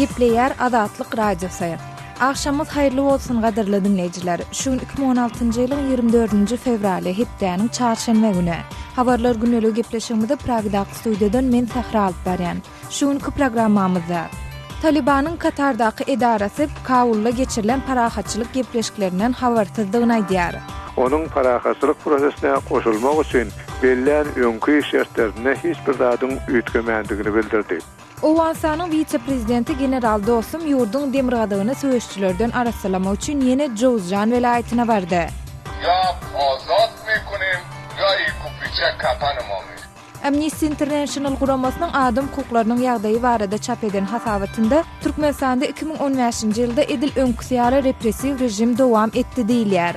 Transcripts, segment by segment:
Gepleýär Azatlyk Radiosy. Agşamyňyz haýyrly bolsun gadyrly diňleýjiler. Şu gün 2016-njy ýylyň 24-nji fewraly, hepdäniň çarşenbe güni. Habarlar gündeligi gepleşigimizi Pragdaky studiýadan men Sähra alyp barýan. Şu günki programmamyzda. Talybanyň Katardaky edarasy Kabulda geçirilen parahatçylyk gepleşiklerinden habarsyzdygyny aýdýar. Onuň parahatçylyk prosesine goşulmak üçin bellän öňki şertlerinde hiç bir zadyň üýtgemändigini bildirdi. Owganystanyň wise-prezidenti general Dostum ýurduň demirgazygyny söweşijilerden arassalamak üçin ýene Jowzjan welaýatyna bardy. Ýa azat mekunim, ýa ikupiçe kapanyma mi. Amnesty International guramasynyň adam hukuklarynyň ýagdaýy barada çap eden hasabatynda, Türkmenistanda 2015-nji ýylda edil öňküsi ýaly repressiw režim dowam etdi diýilýär.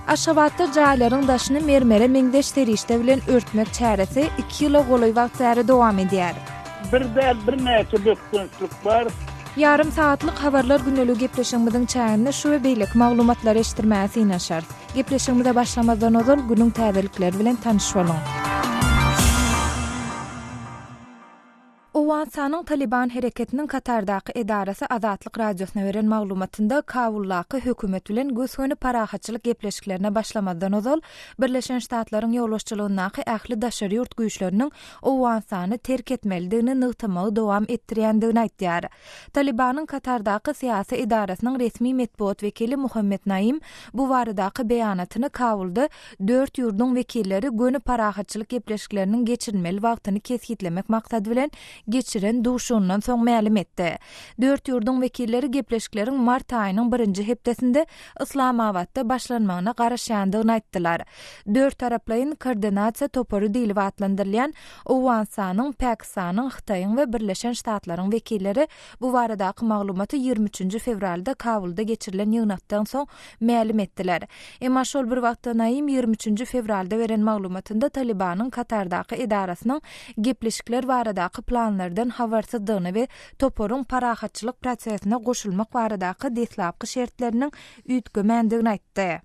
Aşgabatda jaýlaryň daşyny mermere meňzeş serişde bilen örtmek çäresi iki ýyla golaý wagt bäri dowam edýär. Bir däl, birnäçe bökdençlik bar. Ýarym sagatlyk Habarlar gündeligi gepleşigimiziň çäginde şu we beýleki maglumatlary eşitdirmäge synanyşarys. Gepleşigimize başlamazdan ozal günüň täzelikleri bilen tanyş boluň. Owganystanyň Talyban hereketiniň Katardaky edarasy Azatlyk Radiosyna beren maglumatynda Kabuldaky hökümet bilen gös-göni parahatçylyk gepleşiklerine başlamazdan ozal Birleşen Ştatlaryň ýolbaşçylygyndaky ähli daşary ýurt güýçleriniň Owganystany terk etmelidigini nygtamagy dowam etdirýändigini aýtýar. Talybanyň Katardaky syýasy edarasynyň resmi metbugat wekili Muhammet Naim bu baradaky beýanatyny Kabulda dört ýurduň wekilleri göni parahatçylyk gepleşikleriniň geçirilmeli wagtyny kesgitlemek maksady bilen geçiren duşugyndan soň mälim etdi. Dört ýurduň wekilleri gepleşikleriň mart aýynyň birinji hepdesinde Yslamabatda başlanmagyna garaşýandygyny aýtdylar. Dörttaraplaýyn koordinasiýa topary diýlip atlandyrylýan Owganystanyň, Pakistanyň, Hytaýyň we Birleşen Ştatlaryň wekilleri bu baradaky maglumaty 23 nji fewralda Kabulda geçirilen ýygnakdan soň mälim etdiler. Emma şol bir wagtda Naim 23 nji fewralda beren maglumatynda Talybanyň Katardaky edarasynyň gepleşikler baradaky planlardan habarsyzdygyny we toparyň parahatçylyk prosesine goşulmak baradaky deslapky şertleriniň üýtgemändigini aýtdy.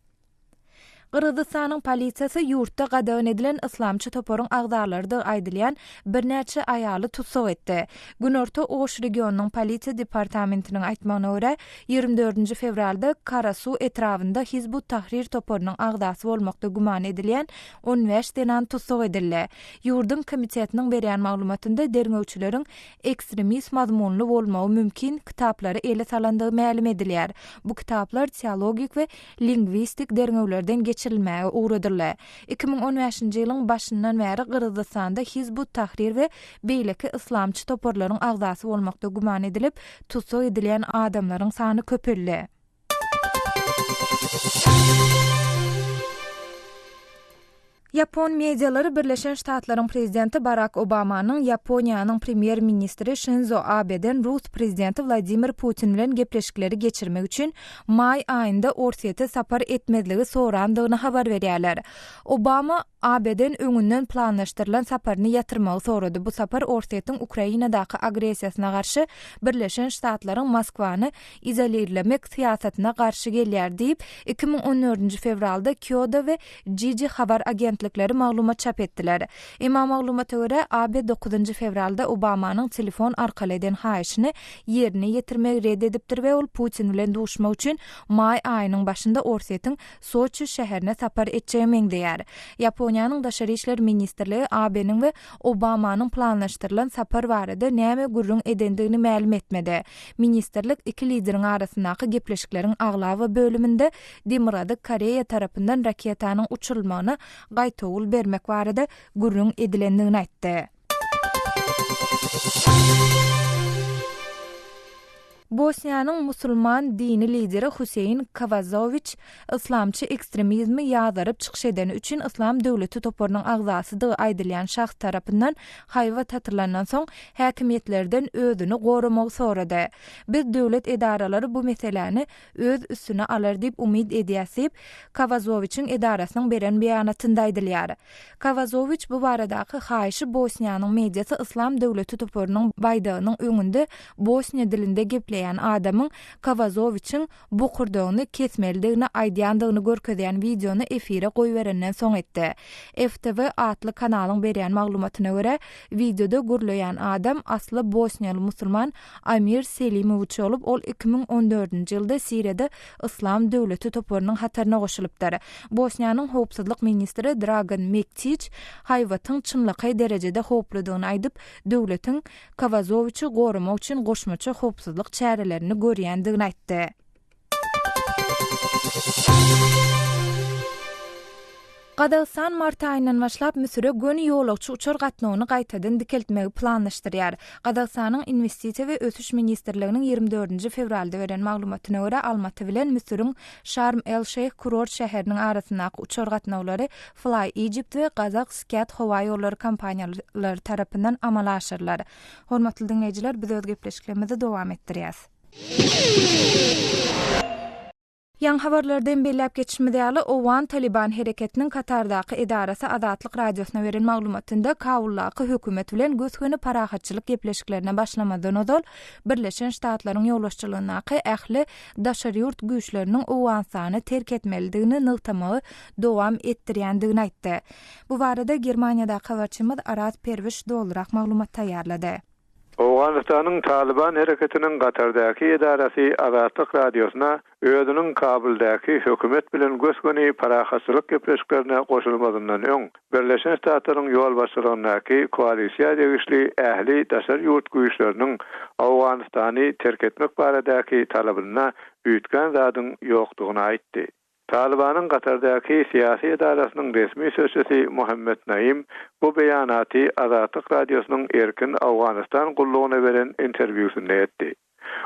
Gyrgyzystanyň polisiýasy ýurtda gadagan edilen yslamçy toparyň agzalarydygy aýdylýan birnäçe aýaly tussag etdi. Günorta Oş regionynyň polisiýa departamentiniň aýtmagyna görä, 24 nji fewralda Karasu etrabynda Hizb ut-Tahrir toparynyň agzasy bolmakda güman edilýän 15 zenan tussag edildi. Ýurduň komitetiniň berýän maglumatynda derňewçileriň ekstremist mazmunly bolmagy mümkin kitaplary ele salandygy mälim edilýär. Bu kitaplar teologik we lingwistik derňewlerden geçirilmäge ugradyldy. 2015-nji ýylyň başyndan bäri Gyrgyzystanda Hizb ut-Tahrir we beýleki yslamçy toparlaryň agzasy bolmakda güman edilip, tussag edilýän adamlaryň sany köpeldi. Ýapon medialary Birleşen Ştatlaryň prezidenti Barak Obamanyň Ýaponiýanyň premýer-ministri Şinzo Abeden rus prezidenti Wladimir Putin bilen gepleşikleri geçirmek üçin maý aýynda Orsýete sapar etmezligi sorandygyny habar berýärler. Obama Abeden öňünden planlaşdyrylan saparyny ýatyrmagy sorady. Bu sapar Orsýetiň Ukrainadaky agressiýasyna garşy Birleşen Ştatlaryň Moskwany izolirlemek syýasatyna garşy gelýär diýip, 2014-nji fewralda Kyodo we Jiji habar agentlikleri maglumat çap etdiler. Emma maglumata görä, Abe dokuzynjy fewralda Obamanyň telefon arkaly eden haýyşyny ýerine ýetirmegi ret edipdir we ol Putin bilen duşmak üçin maý aýynyň başynda Orsýetiň Soçi şäherine sapar etjege meňzeýär. Ýaponiýanyň Daşary işler ministrligi Abeniň we Obamanyň planlaşdyrylan sapar barada näme gürrüň edendigini mälim etmedi. Ministrlik iki lideriň arasyndaky gepleşikleriň aglaba bölüminde Demirgazyk Koreýa tarapyndan raketanyň uçurylmagyna gaýtawul bermek barada gürrüň edilendigini aýtdy. Bosniýanyň musulman dini lideri Huseýin Kawazowiç yslamçy ekstremizmi ýazgaryp çykyş edeni üçin Yslam döwleti toparynyň agzasydygy aýdylýan şahs tarapyndan haýbat atylandan soň häkimiýetlerden özüni goramagy sorady. Biz döwlet edaralary bu meseläni öz üstüne alar diýip umyt edýäs diýip, Kawazowiçiň edarasynyň beren beýanatynda aýdylýar. Kawazowiç bu baradaky haýyşy Bosniýanyň mediasy Yslam döwleti toparynyň baýdagynyň öňünde bosniýa dilinde gepleýän. gepleýän adamyň Kawazowiçiň bokurdagyny kesmelidigini aýdýandygyny görkezýän wideony efire goýberenden soň etdi. FTV atly kanalyň berýän maglumatyna görä, wideoda gürleýän adam asly bosniýaly musulman Amir Selimowiç bolup, ol 2014-nji ýylda Siriýada Yslam döwleti toparynyň hataryna goşulypdyr. Bosniýanyň howpsuzlyk ministri Dragan Mektiç haýbatyň çynlakaý derejede howpludygyny aýdyp, döwletiň Kawazowiçi goramak üçin goşmaça howpsuzlyk çärelerini görýändigini aýtdy. Gazagystan mart aýyndan başlap Müsüre göni ýolagçy uçar gatnawyny gaýtadan dikeltmegi planlaşdyrýar. Gazagystanyň Inwestisiýa we ösüş ministrliginiň 24-nji fewralda beren maglumatyna görä, Almaty bilen Müsüriň Şarm-el-Şeýh kurort şäheriniň arasyndaky uçar gatnawlary Fly Egypt we Gazak Skyat howa ýollary kompaniýalary tarapyndan amala aşyrylar. Hormatly diňleýjiler, biz öz gepleşiklerimizi dowam etdirýäs. Ýaňy habarlarda hem belläp geçişimiz ýaly, Owgan Talyban hereketiniň Katardaky edarasy Azatlyk Radiosyna beren maglumatynda Kabuldaky hökümet bilen gös-göni parahatçylyk gepleşiklerine başlamazdan ozal Birleşen Ştatlaryň ýolbaşçylygyndaky ähli daşary ýurt güýçleriniň Owganystany terk etmelidigini nygtamagy dowam etdirýändigini aýtdy. Bu barada Germaniýadaky habarçymyz Araz Perwiş dolurak maglumat taýýarlady. Owganystanyň Talyban hereketiniň Katardaky edarasy Azatlyk Radiosyna özüniň Kabuldaky hökümet bilen gös-göni parahatçylyk gepleşiklerine goşulmazyndan öň, Birleşen Ştatlaryň ýolbaşçylygyndaky koalisiýa degişli ähli daşary ýurt güýçleriniň Owganystany terk etmek baradaky talabynda üýtgän zadyň ýokdugyny aýtdy. Talybanyň Katardaky syýasy edarasynyň resmi sözçüsi Muhammet Naim bu beýanaty Azatlyk Radiosynyň Erkin Owganystan gullugyna beren interwýusynda etdi.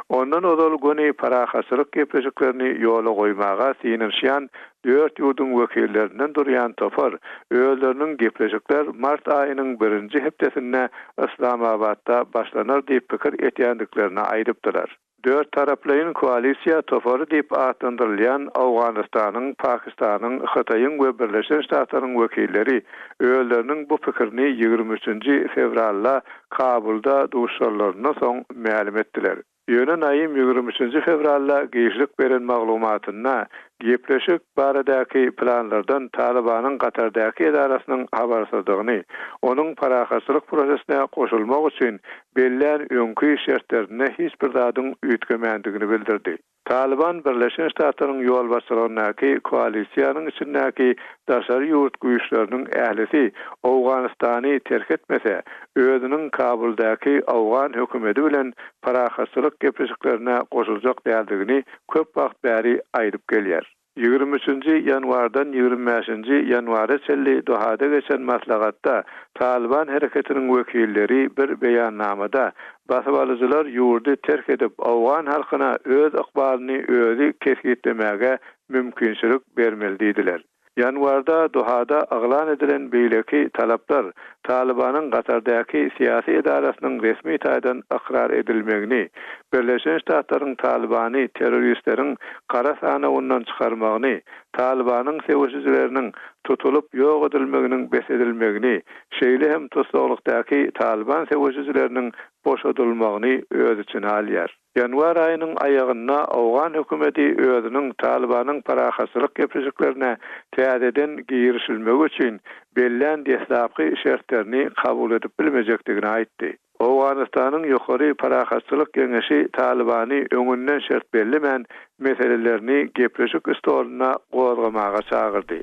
Ondan ozal göni parahatçylyk gepleşiklerini ýola goýmaga synanyşýan dört ýurduň wekillerinden durýan topar özleriniň gepleşikler mart aýynyň birinji hepdesinde Yslamabatda başlanar diýip pikir etýändiklerini aýdypdylar. Dörttaraplaýyn koalisiýa topary diýip atlandyrylýan Owganystanyň, Pakistanyň, Hytaýyň we Birleşen Ştatlaryň wekilleri özleriniň bu pikirini 23-nji fewralda Kabulda duşuşanlaryndan soň mälim etdiler. Ýöne Naim 23-nji fewralda giçlik beren maglumatynda Gepleşik baradaky planlardan Talybanyň Katardaky edarasynyň habarsyzdygyny, onuň parahatçylyk prosesine goşulmak üçin bellän öňki şertlerinde hiç bir zadyň üýtgemändigini bildirdi. Talyban Birleşen Ştatlaryň ýolbaşçylygyndaky koalisiýanyň içindäki daşary ýurt güýçleriniň ählisi Owganystany terk etmese, özüniň Kabuldaky owgan hökümeti bilen parahatçylyk gepleşiklerine goşuljak däldigini köp wagt bäri aýdyp gelýär. 23-nji ýanwardan 25-nji ýanwara çenli Dohada geçen maslahatda Talyban hereketiniň wekilleri bir beýannamada basybalyjylar ýurdy terk edip, owgan halkyna öz ykbalyny özi kesgitlemäge mümkinçilik bermeli diýdiler. Ýanwarda Dohada yglan edilen beýleki talaplar Talybanyň Katardaky syýasy edarasynyň resmi taýdan ykrar edilmegini, Birleşen Ştatlaryň Talybany terroristleriň gara sanawyndan çykarmagyny, Talybanyň söweşijileriniň tutulyp ýok edilmeginiň bes edilmegini, şeýle hem tussaglykdaky Talyban söweşijileriniň boşadylmagyny öz içine alýar. Ýanwar aýynyň aýagynda owgan hökümeti özüniň Talybanyň parahatçylyk gepleşiklerine täzeden girişilmegi üçin bellän deslapky şertlerini kabul edip bilmejekdigini aýtdy. Owganystanyň Ýokary parahatçylyk geňeşi Talybany öňünden şert bellemän meselelerini gepleşik stolunda gozgamaga çagyrdy.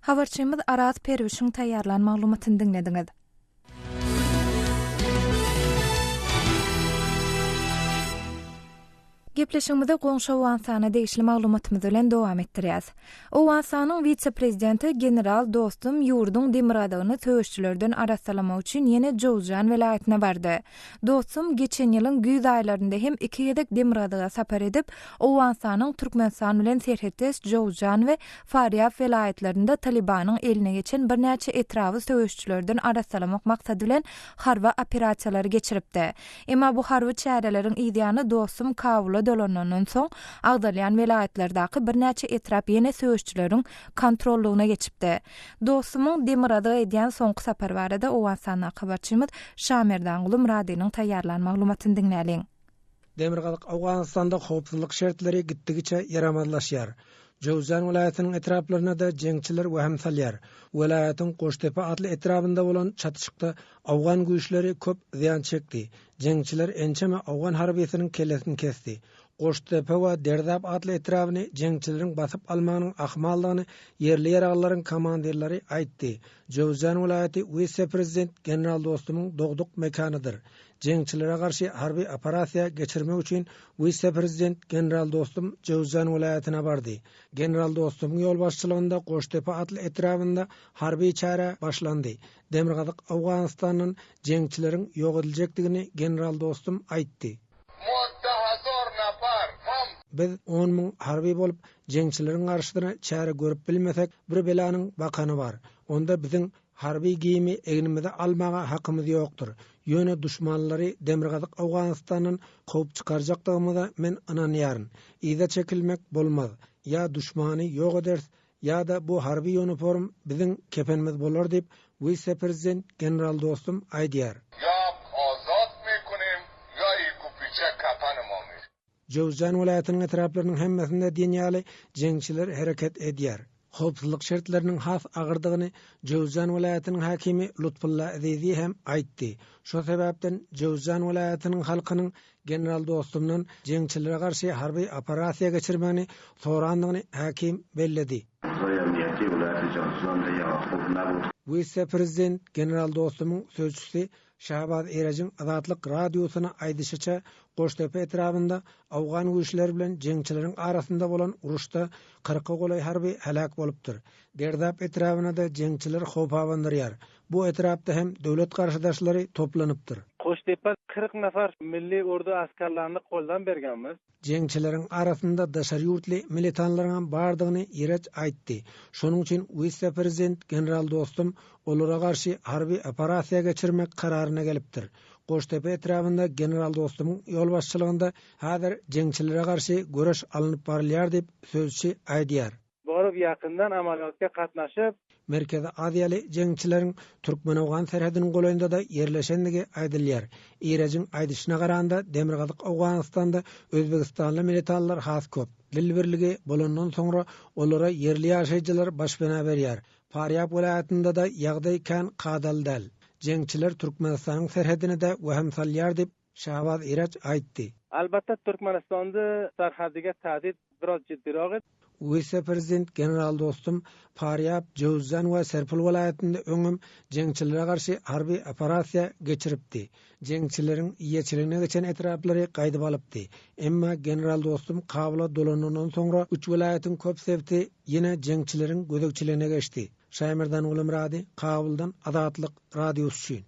Habarçymyz Araz Perwişiň taýýarlan maglumatyny diňlediňiz. Gepleşigimizi goňşy Owganystana degişli maglumatymyz bilen dowam etdirýäs. Owganystanyň wise-prezidenti general Dostum ýurduň demirgazygyny söweşçilerden arassalamak üçin ýene Jowzjan welaýatyna bardy. Dostum geçen ýylyň güýz aýlarynda hem iki gezek demirgazyga sapar edip, Owganystanyň Türkmenistan bilen serhetdeş Jowzjan we Farýab welaýatlarynda Talybanyň eline geçen birnäçe etraby söweşçilerden arassalamak maksady bilen harby operasiýalary geçiripdi. Emma bu harby çäreleriň yzýany Dostum Kabula dolanandan soň, agzalýan welaýatlardaky birnäçe etrap ýene söweşçileriň kontrollygyna geçipdi. Dostumyň demirgazyga edýän soňky sapary barada Owganystandaky habarçymyz Şamerdanguly Myradynyň taýýarlan maglumatyny diňläliň. Demirgazyk Owganystanda howpsuzlyk şertleri gitdigiçe ýaramazlaşýar. Jöwzjan welaýatynyň etraplaryna-da jeňçiler wehim salýar. Welaýatyň Goştepe atly etrabynda bolan çatyşykda owgan güýçleri köp zyýan çekdi. Jeňçiler ençeme owgan harbysynyň kellesini kesdi. Goştepe we Derzap atly etrabyny jeňçileriň basyp almagynyň ahmaldygyny ýerli ýaraglylaryň komandirleri aýtdy. Jöwzjan welaýaty wise-prezident general Dostumyň dogduk mekanydyr. Jeňçilere garşy harby operasiýa geçirmek üçin wise-prezident general Dostum Jöwzjan welaýatyna bardy. General Dostumyň ýolbaşçylygynda Goştepe atly etrabynda harby çäre başlandy. Demirgazyk Owganystandan jeňçileriň ýok ediljekdigini general Dostum aýtdy. Biz 10 000 harby bolup, jeňçileriň garşysyna çäre görüp bilmesek, bir belanyň bakany bar. Onda biziň Harby geýimi egnimize almaga hakymyz ýokdur. Ýöne duşmanlary Demirgazyk Owganystandan kowup çykarjakdygymyza men ynanýaryn. Yza çekilmek bolmaz. Ýa duşmany ýok ederis, ýa-da bu harby ýuniform biziň kepenimiz bolar diýip, wise-prezident general Dostum aýdýar. Ýa azat mekunim, ýa ikupiçe kapanymamy. Jöwzjan welaýatynyň etraplarynyň hemmesinde diýen ýaly jeňçiler hereket edýär. Howpsuzlyk şertleriniň has agyrdygyny Jöwzjan welaýatynyň häkimi Lutfulla Ezizi hem aýtdy. Şo sebäpden Jöwzjan welaýatynyň halkynyň general Dostumdan jeňçilere garşy harby operasiýa geçirmegini sorandygyny häkim belledi. Wise-prezident general Dostumyň sözçüsi Şahbaz Erejiň Azatlyk Radiosyna aýdyşyça, Goştepe etrabynda owgan güýçleri bilen jeňçileriň arasynda bolan uruşda kyrka golaý harby heläk bolupdyr. Derdap etrabyna-da jeňçiler howp abandyrýar. Bu etrapda hem döwlet garşydaşlary toplanypdyr. Goştepe 40 nafar milli ordu askerlerini goldan berganmiz. Jeňçileriň arasynda daşary ýurtly militanlaryňam bardygyny Ireç aýtdy. Şonuň üçin wise-prezident general Dostum olara garşy harby operasiýa geçirmek kararyna gelipdir. Goştepe etrabynda general Dostumyň ýolbaşçylygynda häzir jeňçilere garşy göreş alnyp barylýar diýip, sözçi aýdýar. Baryp ýakyndan amalýatga gatnaşyp. Merkezi Aziýaly jeňçileriň türkmen-owgan serhediniň golaýynda-da ýerleşendigi aýdylýar. Irejiň aýdyşyna garanda, demirgazyk Owganystanda özbegistanly militanlar has köp. Dil birligi bolandan soňra olara ýerli ýaşaýjylar başpena berýär. Farýab welaýatynda-da ýagdaý kän kadaly däl. Jeňçiler Türkmenistanyň serhedine-de wehim salýar diýip, Şahbaz Iraç aýtdy. Albatta Türkmenistanda serhediga tahdid biraz jiddiroq edi. Wise-prezident general Dostum Farýab, Jöwzjan we Serpil welaýatynda öňem jeňçilere garşy harby operasiýa geçiripdi. Jeňçileriň eýeçiligine geçen etraplary gaýdyp alypdy. Emma general Dostum Kabula dolanandan soňra üç welaýatyň köp sebiti ýene jeňçileriň gözegçiligine geçdi. Şaýmerdan Gulumyrady, Kabuldan Azatlyk Radiosy üçin.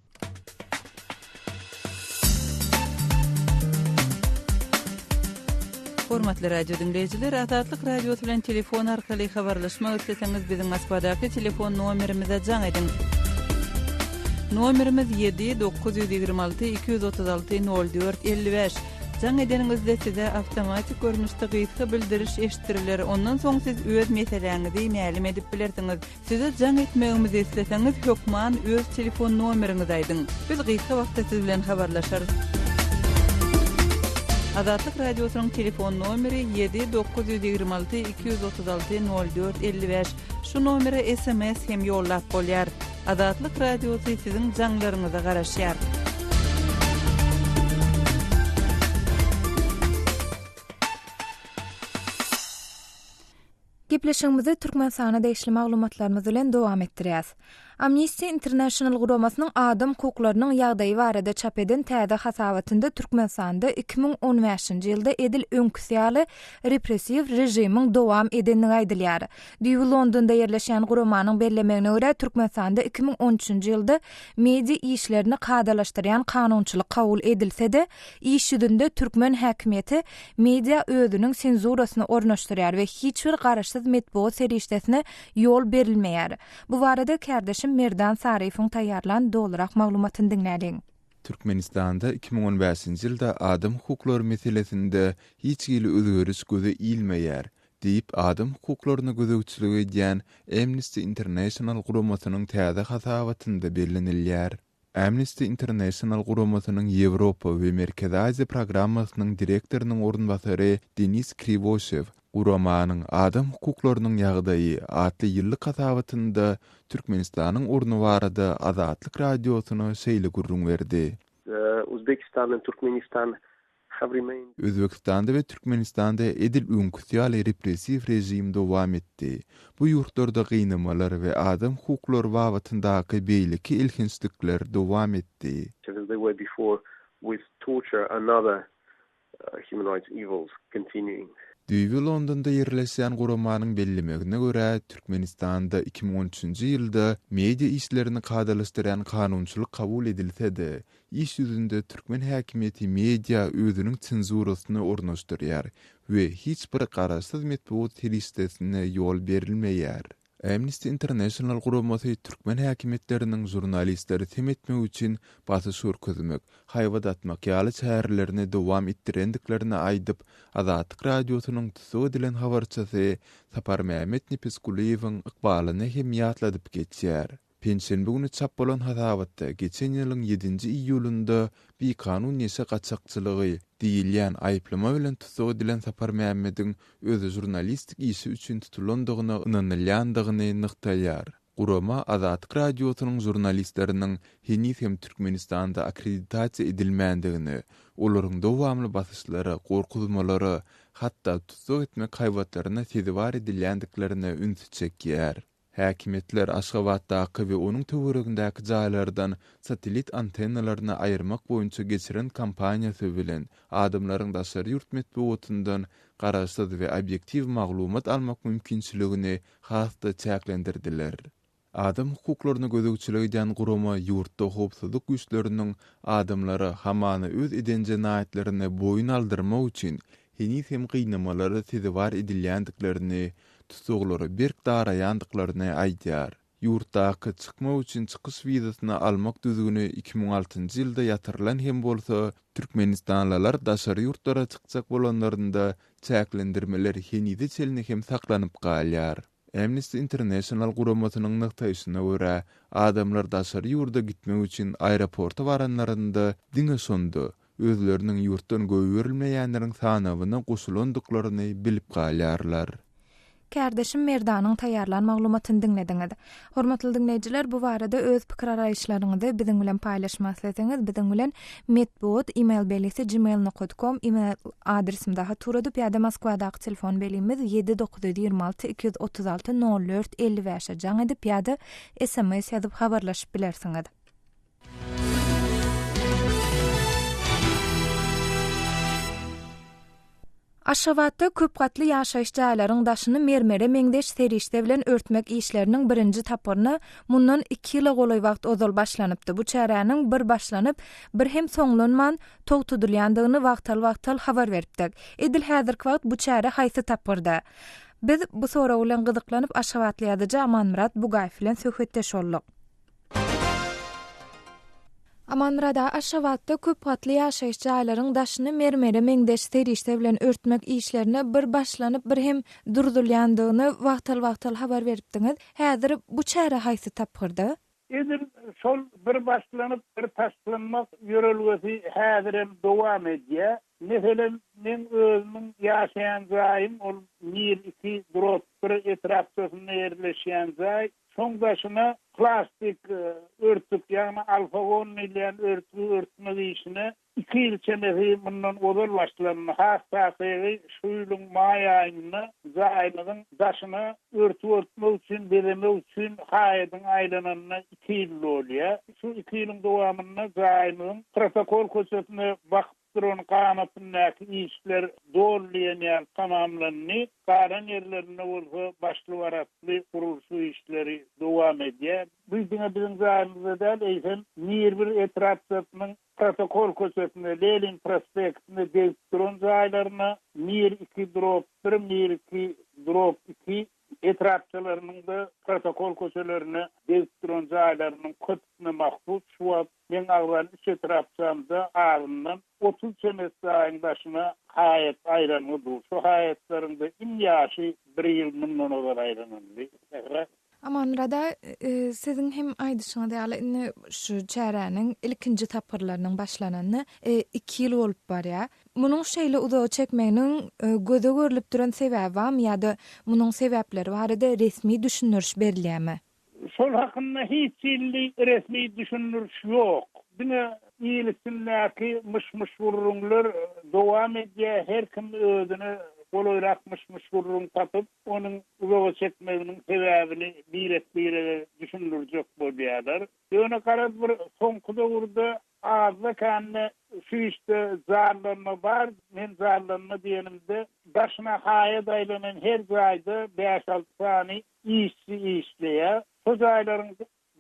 Hormatly radio diňleýjiler, Azatlyk Radiosy bilen telefon arkaly habarlaşmak isleseňiz, biziň Moskwadaky telefon nomerimize jaň ediň. Nomerimiz 7 926 236 04 55. Jaň edeniňizde size awtomatik görnüşde gysga bildiriş eşitdiriler, ondan soň siz öz meseläňizi mälim edip bilersiňiz. Size jaň etmegimizi isleseňiz, hökman öz telefon nomeriňizi aýdyň. Biz gysga wagtda siz bilen habarlaşarys. Azatlyk Radiosynyň telefon nomeri 7 926 236 04 55. Şu nomere sms hem ýollap bolýar. Azatlyk Radiosy siziň jaňlaryňyza garaşýar. Gepleşigimizi Türkmenistana degişli maglumatlarymyz bilen dowam etdirýäs. Amnesty International guramasynyň adam hukuklarynyň ýagdaýy barada çap eden täze hasabatynda Türkmenistanda 2015-nji ýylda edil öňküsi ýaly repressiw režimiň dowam edendigi aýdylýar. Düýbi Londonda ýerleşýän guramanyň bellemegine görä, Türkmenistanda 2013-nji ýylda media işlerini kadalaşdyrýan kanunçylyk kabul edilse-de, iş ýüzünde türkmen häkimiýeti media özüniň senzurasyny ornaşdyrýar we hiç bir garaşsyz metbugat serişdesine ýol berilmeýär. Bu barada kärdeşim Merdan Saryýewiň taýýarlan dolurak maglumatyny diňläliň. Türkmenistanda 2015-nji ýylda adam hukuklary meselesinde hiç hili özgeriş göze ilmeýär diýip, adam hukuklaryna gözegçilik edýän Amnesty International guramasynyň täze hasabatynda bellenilýär. Amnesty International guramasynyň Ýewropa we Merkezi Aziýa programmasynyň direktorynyň orunbasary Denis Kriwoşew guramanyň Adam hukuklarynyň ýagdaýy atly ýyllyk hasabatynda Türkmenistanyň orny barada Azatlyk Radiosyna şeýle gürrüň berdi. Uzbekistan and Turkmenistan have remained. Özbegistanda we Türkmenistanda edil öňküsi ýaly repressiw režim dowam etdi. Bu ýurtlarda gynamalar we adam hukuklary babatyndaky beýleki elhençlikler dowam etdi. As they were before with torture and other human rights evils continuing. Düýbi Londonda ýerleşýän guramanyň bellemegine görä, Türkmenistanda 2013-nji ýylda media işlerini kadalaşdyrýan kanunçylyk kabul edilse-de, Iş ýüzünde türkmen häkimiýeti media özüniň senzurasyny ornaşdyrýar we hiç bir garaşsyz metbugat serişdesine ýol berilmeýär. Amnesty International guramasy türkmen häkimiýetleriniň žurnalistleri sem etmek üçin basyş görkezmek, haýbat atmak ýaly çärelerini dowam etdirendiklerini aýdyp, Azatlyk Radiosynyň tussag edilen habarçysy Saparmämmet Nepesgulyýewiň ykbalyny hem ýatladyp geçýär. Penşenbe güni çap bolan hasabatda geçen ýylyň ýedinji iýulynda bikanun neşe gaçakçylygy diýilýän aýyplama bilen tussag edilen Saparmämmediň özi žurnalistik işi üçin tutulandygyna ynanylýandygyny nygtaýar. Gurama Azatlyk Radiosynyň žurnalistleriniň heniz hem Türkmenistanda akkreditasiýa edilmändigini, olaryň dowamly basyşlara, gorkuzmalara, hatda tussag etmek haýbatlaryna sezewar edilýändiklerine ünsi çekýär. Häkimiýetler Aşgabatdaky we onuň töweregindäki jaýlardan satellit antennalaryny aýyrmak boýunça geçiren kampaniýasy bilen adamlaryň daşary ýurt metbugatyndan garaşsyz we obýektiw maglumat almak mümkinçiligini has-da çäklendirdiler. Adam hukuklaryna gözegçilik edýän gurama ýurtda howpsuzlyk güýçleriniň adamlara hamana öz eden jenaýatlaryny boýun aldyrmak üçin heniz hem gynamalara sezewar edilýändiklerini, tussaglara berk daraýandyklaryny aýdýar. Ýurtdaky çykmak üçin çykyş wizasyny almak düzgüni 2006-njy ýylda ýatyrylan hem bolsa, türkmenistanlylar daşary ýurtlara çykjak bolanlarynda çäklendirmeler henize çenli hem saklanyp galýar. Amnesty International guramasynyň nygtaýşyna görä, adamlar daşary ýurda gitmek üçin aeroporta baranlarynda diňe şonda, özleriniň ýurtdan goýberilmeýänleriň sanawyna goşulandyklaryny bilip galýarlar. Kärdeşim Merdanyň taýýarlan maglumatyny diňlediňiz. Hormatly diňleýjiler, bu barada öz pikir-garaýyşlaryňyzy biziň bilen paýlaşmak isleseňiz, biziň bilen metbugat email belgisi gmail nokat kom email adresimize hat ugradyp ýa-da Moskwadaky telefon belgimiz 7 926 236 04 55-e jaň edip ýa-da sms ýazyp habarlaşyp bilersiňiz. Aşgabatda köp gatly ýaşaýyş jaýlaryň daşyny mermere meňzeş serişde bilen örtmek işleriniň birinji tapgyryna mundan iki ýyla golaý wagt ozal başlanypdy. Bu çäräniň bir başlanyp, bir hem soňlanman togtadylýandygyny wagtal-wagtal habar beripdik. Edil häzirki wagt bu çäre haýsy tapgyrda? Biz bu sorag bilen gyzyklanyp, aşgabatly ýazyjy Amanmyrat Bugaýew bilen söhbetdeş bolduk. Amanmyrat aga, Aşgabatda köp gatly ýaşaýyş jaýlaryň daşyny mermere meňzeş serişde bilen örtmek işlerine bir başlanyp, bir hem durzulýandygyny wagtal-wagtal habar beripdiňiz. Häzir bu çäre haýsy tapgyrda? Edil şol bir başlanyp, bir taşlanmak ýörelgesi häzirem dowam edýär. Meselem, meň özümiň ýaşaýan jaýym ol Mir iki, Drop bir etrapçasynda ýerleşýän jaý. Şoň daşyna plastik örtük, ýagny alfagon diýilýän örtügi örtmek işine iki ýyl çemesi mundan ozal başlandy. Has takygy, şu ýylyň maý aýynda jaýymyzyň daşyna örtük örtmek üçin, bezemek üçin haýadyň aýlananyna iki ýyl dolýar. Şu iki ýylyň dowamynda jaýymyzyň Protokol köçesine bakyp duran ganatyndaky işler doly diýen ýaly tamamlandy, galan ýerlerinde bolsa başly-baratly gurluşyk işleri dowam edýär. Bu diňe biziň jaýymyzda däl, eýsem, Mir bir etrapçasynyň Protokol köçesinde, Lenin prospektinde degip duran jaýlaryna, Mir iki drop bir, Mir iki drop iki etrapçalarynyň-da Protokol köçelerine degip duran jaýlarynyň köpüsine mahsus şu wagt Meň agzan üç etrapçamda azyndan 30 çemesi jaýyň daşyna haýat aýlangy dur. Şu haýatlaryň-da iň ýaşy bir ýyl mundan ozal aýlanyldy. Sähra. Amanmyrat aga, siziň hem aýdyşyňyz ýaly, indi şu çäräniň ilkinji tapgyrlarynyň başlananyna iki ýyl bolup barýar. Munuň şeýle uzaga çekmeginiň göze görlüp duran sebäbi barmy ýa-da munuň sebäpleri barada resmi düşündiriş berilýärmi? Şol hakynda hiç hili resmi düşündiriş ýok. Diňe il içindäki myş-myş gürrüňler dowam edýär, her kim özüne golaýrak myş-myş gürrüň tapyp, onuň uzaga çekmeginiň sebäbini birek-birege düşündirjek bolýarlar. Ýöne garaz bir soňky döwürde azda-kände şu işde janlanma bar. Men janlanma diýenimde, daşyna haýat aýlanan her jaýda bäş-alty sany işçi işleýär. Şo jaýlaryň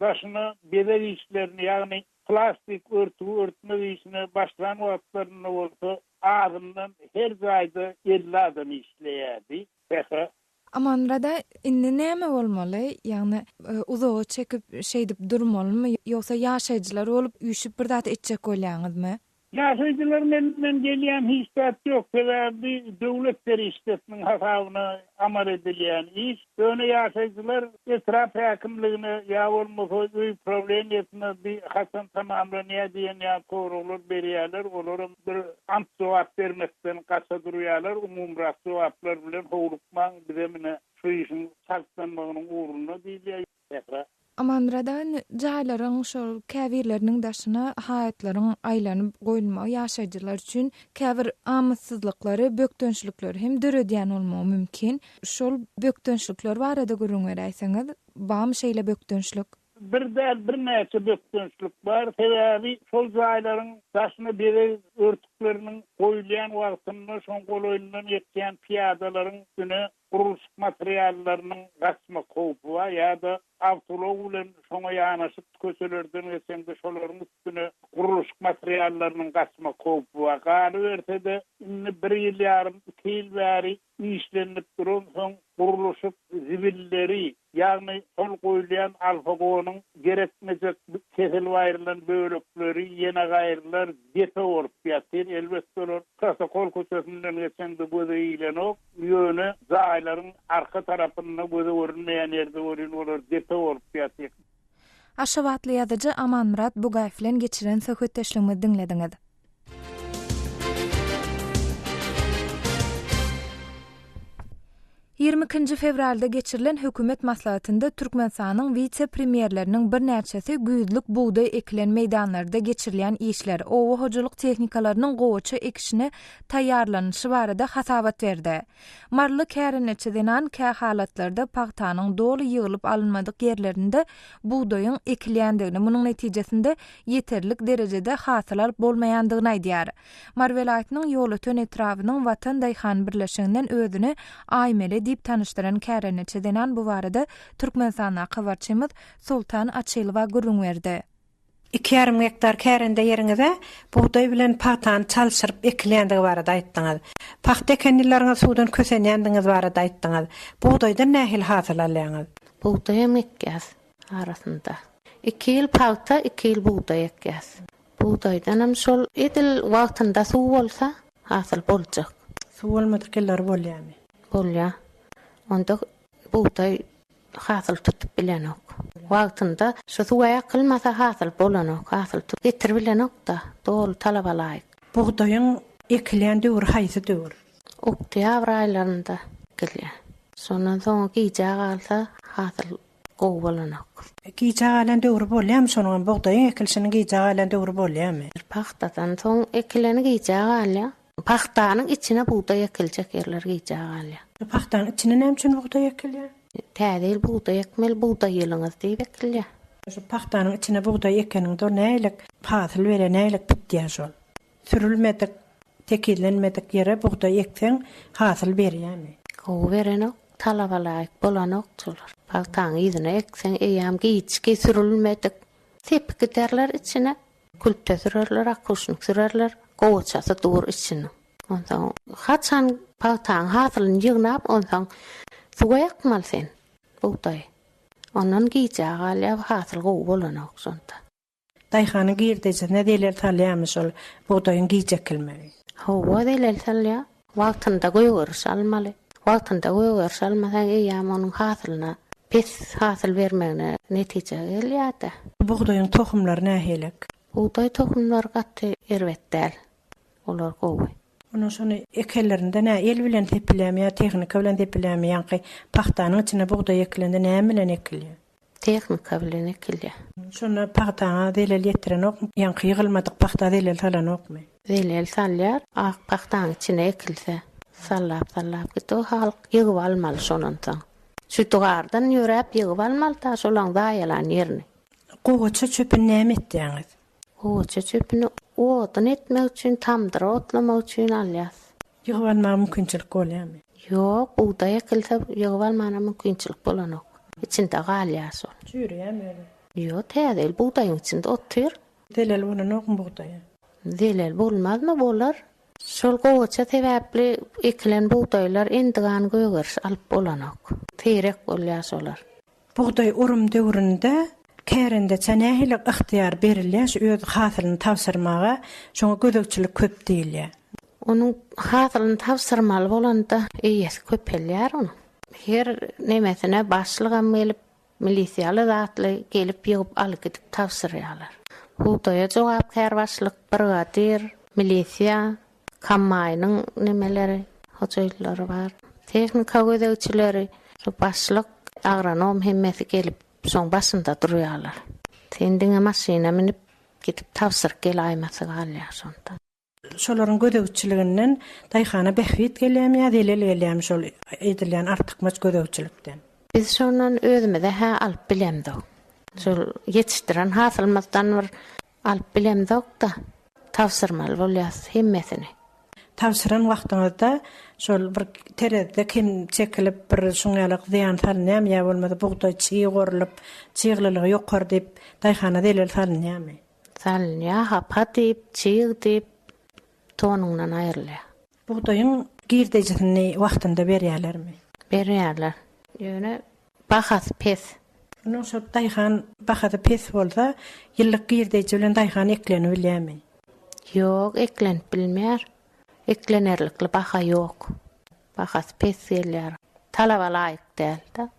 daşyna bezeg işlerini, ýagny plastik örtügi örtmek işine başlan wagtlarynda bolsa azyndan her jaýda 50 adam işleýärdi. Sähra. Amanmyrada indi näme bolmaly? Ýagny uzaga çekip şeýdip durmalymy? Ýogsa ýaşaýjylar bolup üýşüp bir zat etjek bolýaňyzmy? Ýaşaýjylaryň elinden gelýän hiç zat ýok, sebäbi döwlet serişdesiniň hasabyna amal edilýän iş. Ýöne ýaşaýjylar etrap häkimligine ýa bolmasa öý prawleniýesine bi haçan tamamlanýar diýen ýaly soraglar berýärler, olaram bir anyk jogap bermekden gaça durýarlar, umumyrak jogaplar bilen howlukmaň, bizem ine şu işiň çaltlanmagynyň ugrunda diýilýär. Sähra. Amanmyrat aga indi jaýlaryň şol käbirleriniň daşyna haýatlaryň aýlanyp goýulmagy ýaşaýjylar üçin käbir amatsyzlyklary, bökdençlikleri hem döredýän bolmagy mümkin. Şol bökdençlikler barada gürrüň beräýseňiz, barmy şeýle bökdençlik? Bir däl, birnäçe bökdençlik bar. Sebäbi şol jaýlaryň daşyna bezeg örtükleriniň goýulýan wagtynda şoň golaýyndan geçýän pyýadalaryň üstüne gurluşyk materiallarynyň gaçmak howpy bar ýa-da awtoulag bilen şoňa ýanaşyk köçelerden geçeňde şolaryň üstüne gurluşyk materiallarynyň gaçmak howpy bar. Galyberse-de, indi bir ýyl ýarym, iki ýyl bäri işlenilip duransoň gurluşyk zibilleri, ýagny şol goýulýan alfagonyň gerekmejek kesilip aýrylan bölekleri, ýene gaýrylar depe bolup ýatyr. Elbetde, olar protokol köçesinden geçeňde göze ilenok. Ýöne jaýlaryň arka tarapynda göze görünmeýän ýerde welin olar depe bolup ýatyr. Aşgabatly ýazyjy Amanmyrat Bugaýew bilen geçiren söhbetdeşligimizi diňlediňiz. 22-nji fewralda geçirilen hökümet maslahatynda Türkmenistanyň wise-premýerleriniň birnäçesi güýzlük bugdaý ekilen meýdanlarda geçirilýän işler, oba hojalyk tehnikalarynyň gowaça ekişine taýýarlanylyşy barada hasabat berdi. Maryly kärendeçi zenan kähalatlarda pagtanyň doly ýygylyp alynmadyk ýerlerinde bugdaýyň ekilýändigini, munuň netijesinde ýeterlik derejede hasyl alyp bolmaýandygyny aýdýar. Mary welaýatynyň Ýolöten etrabynyň Watan daýhan birleşiginden özüni Aýmele diýip tanyşdyran kärendeçi zenan bu barada Türkmenistandaky habarçymyz Soltan Açylowa gürrüň berdi. Iki ýarym gektar kärende ýeriňize bugdaý bilen pagtany çalşyryp ekilýändigi barada aýtdyňyz. Pagta eken ýyllaryňyz suwdan kösenýändigiňiz barada aýtdyňyz. Bugdaýdan nähili hasyl alýaňyz? Bugdaýam ekýäs arasynda. Iki ýyl pagta, iki ýyl bugdaý ekýäs. Bugdaýdanam şol edil wagtynda suw bolsa, hasyl boljak. Suw bolmadyk ýyllary bolýamy? Bolýar. Onda bugdaý Hasyl tutup bilenok. Wagtynda şu suwa ýakylmasa hasyl bolanok. Hasyl tutup getirip bilenok-da, doly talaba laýyk. Bugdaýyň ekilýän döwri haýsy döwür? Oktýabr aýlarynda ekilýär. Şondan soň gijä galsa hasyl gowy bolanok. Gijä galan döwri bolýarmy şonuňam bugdaýyň ekilişiniň gijä galan döwri bolýarmy? Pagtadan soň ekileni gijä galýar. Pagtanyň içine bugdaý ekiljek ýerler gijä galýar. Pagtanyň içine näme üçin bugdaý ekilýär? Täze ýyl bugdaý ekmeli, bugdaý ýylyňyz diýip ekilýär. Şu pagtanyň içine bugdaý ekeniňde ol nähili hasyl berýär, nähili bitýär şol? Sürülmedik, tekizlenmedik ýere bugdaý ekseň hasyl berýärmi? Gowy berenok, talaba laýyk bolanok şolar. Pagtaň yzyna ekseň eýýäm giçki, sürülmedik. Sepip giderler içine. Külte sürerler, akuşnik sürerler, gowaçasy dur içiniň. Onsoň haçan pagtaň hasylyny ýygnap, onsoň suwa ýakmaly sen bugdaýy. Ondan gijä galýar, hasyl gowy bolanok şonda. Daýhanyň girdejisine zelel salýarmy şol bugdaýyň gijä ekilmegi? Hawa, zelel salýar. Wagtynda gögeriş almaly. Wagtynda gögeriş almasaň, eýýäm onuň hasylyna. Pes hasyl bermegine netije gelýär-de. Bugdaýyň tohumlary nähilek? Bugdaý tohumlary gaty erbet däl. Olar gowy. Onuň şony ekenlerinde nä el bilen sepilýärmi ýa tehnika bilen sepilýärmi? Ýaňky pagtanyň içine bugdaý ekilende näme bilen ekilýär? Tehnika bilen ekilýär. Şonda pagtaňa zelel ýetirenokmy? Ýaňky ýygylmadyk pagta zelel salanokmy? Zelel salýar. Ak pagtaň içine ekilse, sallap-sallap git. O halk ýygyp almaly şondan soň. Şu dugardan ýöräp ýygyp almaly-da şolaň zaýalan ýerini. Gowaça çöpüni näme etýäňiz? Gowaça çöpüni odun etmek üçin, tamdyr otlamak üçin alýas. Ýygyp almaga mümkinçilik bolýarmy? Ýok, bugdaý ekilse ýygyp almana mümkinçilik bolanok. Içinde galýar şol. Çüýreýärmi özi? Ýok, täze ýyl bugdaýyň içinde otyr. Zelel bolanokmy bugdaýa? Zelel bolmazmy, bolar. Şol gowaça sebäpli ekilen bugdaýlar endigan gögeriş alyp bolanok. Seýrek bolýar şolar. Bugdaý orum döwründe kärendeçä nähili ygtyýar berilýär şu öz hasylyny tabşyrmaga, şoňa gözegçilik köp diýilýär. Onuň hasylyny tabşyrmaly bolanda eýesi köpelýär onuň. Her nemesine başlygam gelip, milisiýaly zatly gelip ýygyp alyp gidip tabşyrýarlar. Bugdaýa jogapkär başlyk, brigadir, milisiýa, Kombaýnyň nemeleri, hojaýynlary bar. Tehnika gözegçileri, şu başlyk, agronom hemmesi gelip, şoň başynda durýarlar. Sen diňe maşyna münüp, gidip tabşyryp gelaýmasy galýar şonda. Şolaryň gözegçiliginden daýhana bähbit gelýärmi ýa zelel gelýärmi şol edilýän artykmaç gözegçilikden? Biz şondan özümize-hä alyp bilemzok. Şol ýetişdiren hasylymyzdan bir Alyp bilemzok-da, tabşyrmaly bolýas hemmesini. Tabşyran wagtyňyzda şol bir terezide kem çekilip bir şuň ýalak zyýan salynýarmy ýa bolmasa bugdaý çyg orlup, çyglylygy ýokary diýip daýhana zelel salynýarmy? Salynýar, hapa diýip, çyg diýip tonuňdan aýrylýar. Bugdaýyň girdejisini wagtynda berýärlermi? Berýärler. Ýöne bahasy pes. Onuň şol daýhan bahasy pes bolsa, ýyllyk girdeji bilen daýhan eklenip bilýärmi? Ýok, eklenip bilmeýär. Eklenerlikli baha ýok. Bahasy pes gelýär. Talaba laýyk däl-de.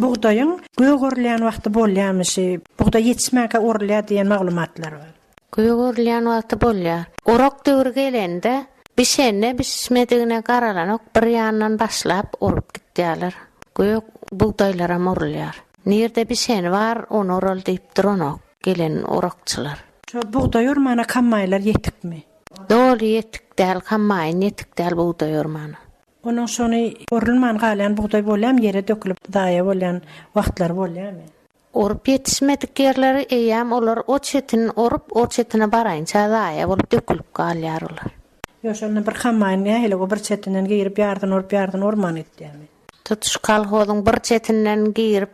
Bugdaýyň gök orulýan wagty bolýarmy şi? Bugdaý ýetişmänkä orulýar diýen maglumatlar bar. Gök orulýan wagty bolýar. Orak döwri gelende bişenine bişmedigine garalanok bir ýandan başlap orup gitýärler. Gök bugdaýlaram orulýar. Nirde bişeni bar ony oral diýip duranok gelen orakçylar. Şo bugdaý ormana kombaýnlar ýetikmi? Doly ýetik däl kombaýn ýetik däl bugdaý ormana. Onuň şony orulman galýan bugdaý bolýarmy, ýere dökülip zaýa bolýan wagtlary bolýarmy? Orup ýetişmedik ýerleri eýýäm olar o çetini orup, o çetine baraýynça zaýa bolup dökülip galýar olar. Ýok, şonda bir kombaýn nähili o bir çetinden girip ýarsyny orup, ýarsyny orman gitýärmi? Tutuş kolhozyň bir çetinden girip,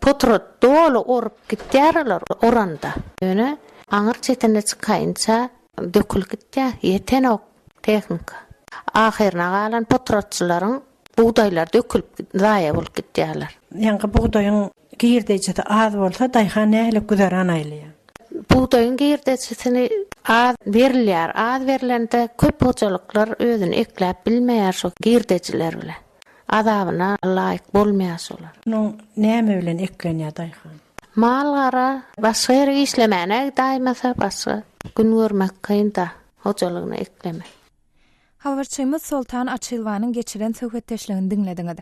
potrat doly orup gitýär olar oranda. Ýöne aňyr çetine çykaýynça dökülip gitýär, ýetenok. Tehnika. Ahyryna galan potratçylaryň bugdaýlary dökülip zaýa bolup gitýärler. Ýaňky bugdaýyň girdejisi az bolsa daýhan nähili güzeran aýlaýar? Bugdaýyň girdejisini az berilýär. Az berlende köp hojalyklar özüni ekläp bilmeýär şo girdejiler bilen. Azabyna laýyk bolmaýar şolar. Munuň näme bilen eklenýär daýhan? Mal-gara başga ýere işlemäne gidaýmasa başga gün görmek kyn-da. Hojalygyna ekleme. Habarçymyz Soltan Açylwanyň geçiren söhbetdeşligini diňlediňiz.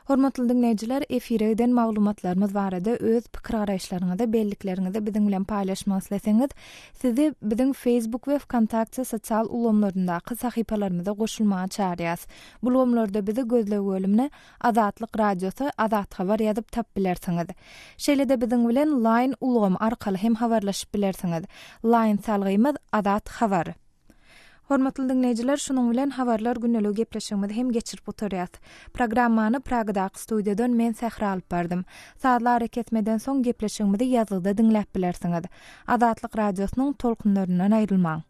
Hormatly diňleýjiler, efire giden maglumatlarymyz barada öz pikir-garaýyşlaryňyzy, bellikleriňizi biziň bilen paýlaşmak isleseňiz, sizi biziň Facebook we Wkontakte sosial ulgamlaryndaky sahypalarymyza goşulmaga çagyrýas. Bu ulgamlarda bizi gözleg bölümine Azatlyk Radiosy, Azathabar ýazyp tap bilersiňiz. Şeýle-de biziň bilen Line ulgamy arkaly hem habarlaşyp bilersiňiz. Line salgymyz Azat Habar. Hormatly diňleýjiler, şunuň bilen Habarlar gündeligi gepleşigimizi hem geçirip gutarýas. Programmany Pragadaky studiýadan men Sähra alyp bardym. Sazly arakesmeden soň gepleşigimizi ýazgyda diňläp bilersiňiz. Azatlyk Radiosynyň tolkunlaryndan aýrylmaň.